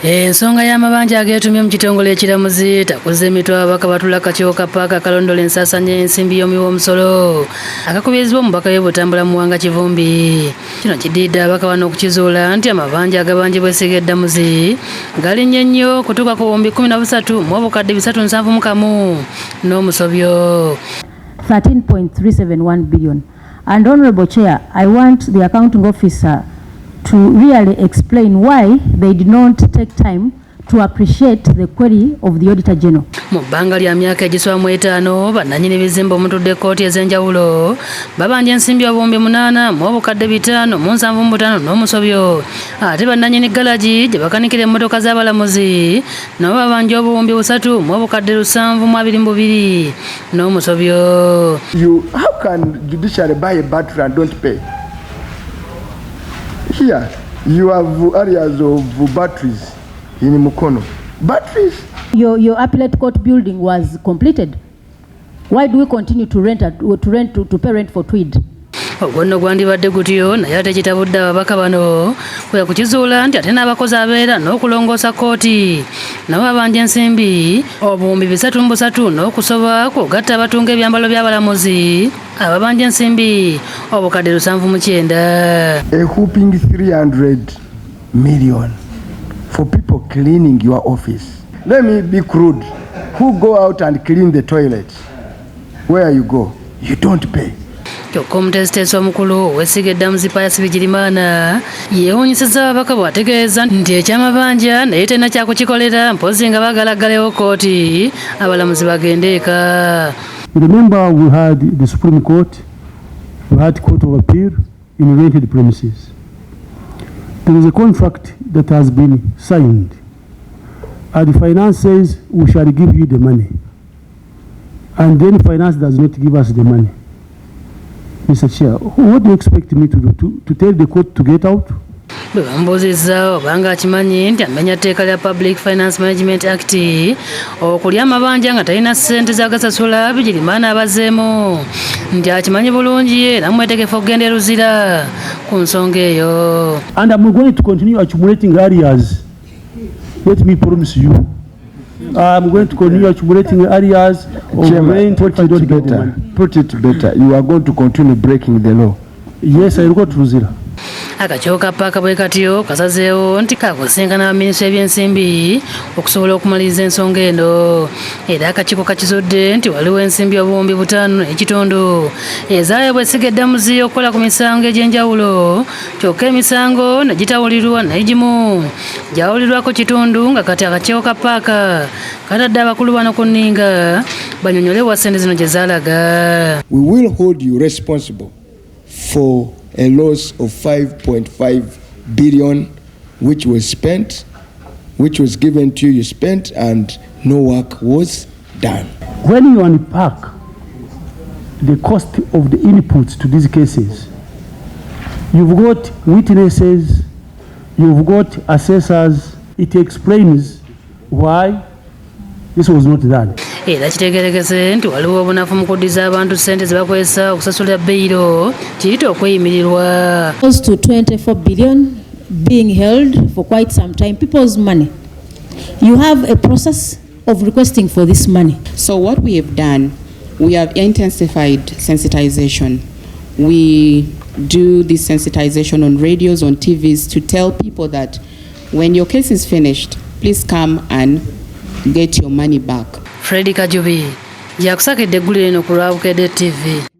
Ensonga y'amabanja ageetumye mu kitongole ekiramuzi takuza emitwe ababaka batula akakiiko ka PAC akalondola ensaasaanya y'ensimbi y'omuwi w'omusolo akakubirizibwa omubaka w'e Butambala Muwanga Kivumbi. Kino kiddiridde ababaka bano okukizuula nti amabanja agabanjibwa essiga eddamuzi galinnye nnyo okutuuka ku 13,371 n'omusobyo. 13.371 billion. And Honorable Chair, I want the accounting officer to really explain why they did not take time to appreciate the query of the Auditor General. Mu bbanga lya myaka egisoba mu 5, bannannyini bizimbe omutudde kkooti ez'enjawulo babanja ensimbi 8,575 n'omusobyo, ate bannannyini galagi gye bakanikira emmotoka z'abalamuzi nabo babanja 3,722 n'omusobyo. How can judiciary buy a battery and don't pay? Here, you have areas of batteries in Mukono. Batteries. Your appellate court building was completed. Why do we continue to rent, at, to, rent to, to pay rent for Tweed? Ogwo nno gwandibadde gutyo, naye ate kitabudde ababaka bano kwe kukizuula nti ate n'abakozi abeera n'okulongoosa kkooti nabo babanja ensimbi 303 n'okusoba, kw'ogatta abatunga ebyambalo by'abalamuzi ababanja ensimbi 709,000. A whooping 300 million for people cleaning your office. Let me be crude. Who go out and clean the toilets? Where you go, you don't pay. Kyokka omuteesiteesi omukulu ow'essiga eddamuzi Pius Bigirimana yeewuunyisizza ababaka bw'ategeeza nti ekyamabanja naye talina kyakukikolera, mpozzi nga baagala ggalewo kkooti abalamuzi bagende eka. Remember, we had the Supreme Court, we had Court of Appeal in rented premises. There is a contract that has been signed. And the finance says we shall give you the money. And then finance does not give us the money. Mr. Chair, what do you expect me to do? To tell the court to get out? Bwe bamubuuzizza obanga akimanyi nti amenya tteeka lya Public Finance Management Act okulya amabanja nga talina ssente zagasasula, Bigirimana abazeemu nti akimanyi bulungi era mwetegefu okugenda e Luzira ku nsonga eyo. And I'm going to continue accumulating arrears. Let me promise you. I'm going to continue accumulating arrears of Chairman, rent put if I it don't get the better. money. Put it better. You are going to continue breaking the law. Yes, I will go to Luzira. Akakiiko ka PAC bwe katyo kasazeewo nti kakusinkana baminisita ebyensimbi okusobola okumaliriza ensonga eno. Era akakiiko kakizudde nti waliwo ensimbi 5,500 ezaaweebwa essiga eddamuzi okukola ku misango egy'enjawulo, kyokka emisango ne gitawulirwa n'egimu gyawulirwako kitundu, nga kati akakiiko ka PAC katadde abakulu bano ku nninga banyonyole wa ssente zino gye zaalaga. We will hold you responsible for a loss of 5.5 billion which was spent, which was given to you, you spent, and no work was done. When you unpack the cost of the inputs to these cases, you've got witnesses, you've got assessors. It explains why this was not done. Era kitegerekese nti waliwo obunafu mu kuddiza abantu ssente ze bakozesa okusasulira beyiro, kiyite okweyimirirwa. Close to 24 billion being held for quite some time, people's money. You have a process of requesting for this money. So what we have done, we have intensified sensitization. We do this sensitization on radios, on TVs, to tell people that when your case is finished, please come and get your money back. Fred Kajubi yakusakedde eggulire eno ku lwa Bukedde TV.